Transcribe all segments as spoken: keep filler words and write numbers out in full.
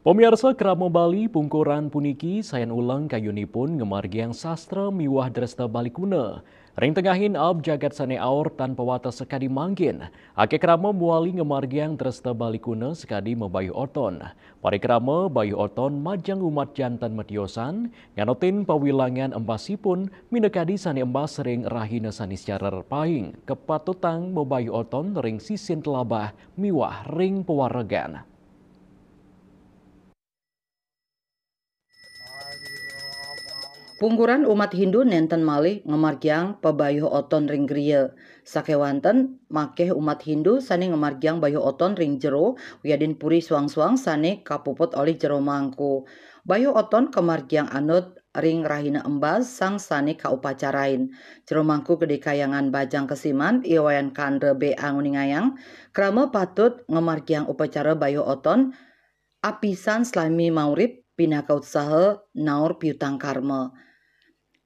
Pamiarsa, krama Bali pungkuran puniki sayan ulang kayunipun ngamargiang sastra miwah dresta Bali kuna. Ring tengahin aab jagat sane aor tan pawates sakadi mangkin, akeh krama mawali ngamargiang dresta Bali kuna sakadi mabayuh oton. Parikrama bayuh oton majeng umat janten matiosan, nganutin pawilangan embasipun, minakadi sane embas ring rahina Saniscara Pahing, kapatutang mabayuh oton ring sisin telabah miwah ring pawaregan. Pungkuran umat Hindu nenten malih ngamargiang pabayuh oton ring griya. Sakewanten makeh umat Hindu sane ngamargiang bayuh oton ring jero wiadin puri suang-suang sane kapuput olih jero mangku. Bayuh oton kamargiang anut ring rahina embas sang sane kaupacarain. Jero Mangku Gede Kayangan Bajang Kesiman I Wayan Kandra B A nguningayang, krama patut ngamargiang upacara bayuh oton apisan salami maurip pinaka utsaha naur piutang karma.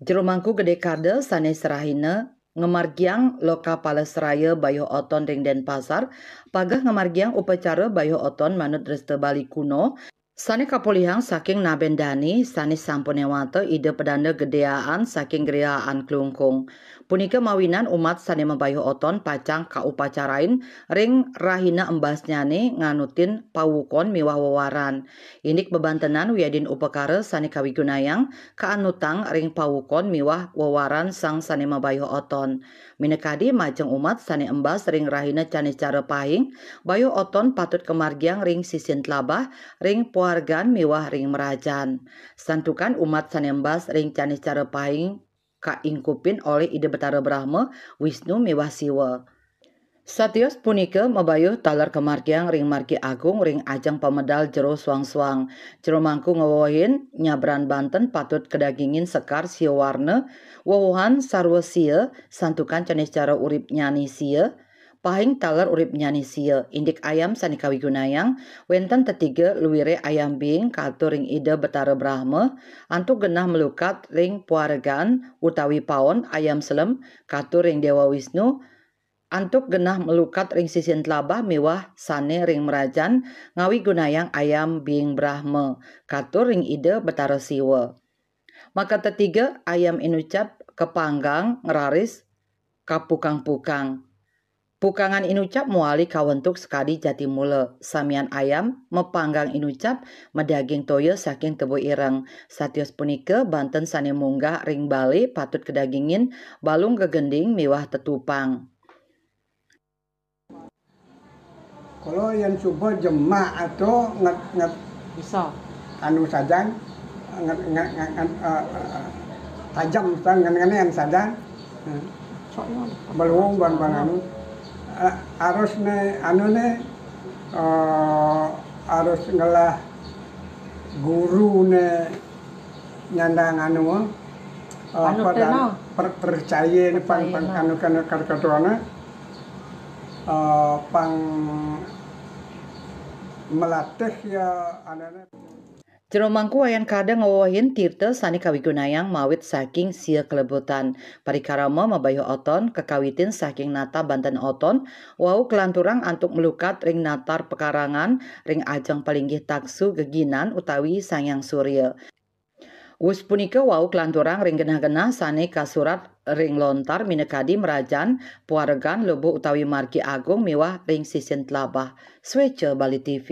Jero Mangku Gede Kada sane serahina ngamargiang Lokapala Seraya bayuh oton ring Denpasar, pageh ngamargiang upacara bayuh oton manut dresta Bali kuno, sane kapolihang saking naben dani sane sampun newata Ida Pedanda Gedeaan saking Grihaan Klungkung. Punika mawinan umat sane mabayuh oton pacang kaupacarain ring rahina embasnyane nganutin pawukon miwah wewaran. Indik bebantenan wiadin upakara sane kawigunayang kaanutang ring pawukon miwah wewaran sang sane mabayuh oton. Minakadi majeng umat sane embas ring rahina Caniscara Pahing, bayuh oton patut kamargiang ring sisin telabah, ring pawaregan miwah ring mrajan. Santukan umat sane embas ring Caniscara Pahing kaingkupin olih Ida Betara Brahma, Wisnu miwah Siwa. Satios punika mabayuh taler kamargiang ring margi agung ring ajeng pamedal jero suang-suang. Jero Mangku ngewewehin nyabran banten patut kadagingin sekar sia warna, wewehan sarwa sia, santukan Caniscara uripnyane sia, Pahing taler uripnyane sia. Indik ayam sane kawigunayang, wenten tetiga luire ayam being katur ring Ida Betara Brahma, antuk genah malukat ring pawaregan utawi paon ayam selem katur ring Dewa Wisnu, antuk genah malukat ring sisin telabah miwah sane ring mrajan ngawigunayang ayam being Brahma katur ring Ida Betara Siwa. Maka tetiga ayam inucap kapanggang ngraris kapukang-pukang. Pukangan inucap mawali kawentuk sakadi jati mula. Samian ayam mapanggang inucap madaging toya saking tebu ireng. Satios punika banten sane munggah ring Bali patut kadagingin balung gegending miwah tetupang. Kala yen suba jemak ato nget, nget Bisa. Anu sajan, nget, nget, nget, nget, eh, eh, tajam sa-, ngen, ngenen sajan. Hmm. Sok, ya. Beluung ban, ban anu. Eh, harus ne, anu ne, eh, harus ngelah guru ne nyandang anu, eh, Anu apa, dan tena. Per-, percaya ne pang, Percaya pang ne. Anu, kanu, kanu, kanu, anu, eh, pang melatih ya, anu ne. Jero Mangku Wayan Kada ngewewehin tirta sane kawigunayang mawit saking sia kalebutan. Parikrama mabayuh oton kakawitin saking nata banten oton, wau kalanturang antuk malukat ring natar pekarangan ring ajeng palinggih taksu geginan utawi Sang Hyang Surya. Wus punika wau kalanturang ring genah-genah sane kasurat ring lontar minakadi mrajan, pawaregan, lebuh utawi margi agung miwah ring sisin telabah. Sweca Bali T V.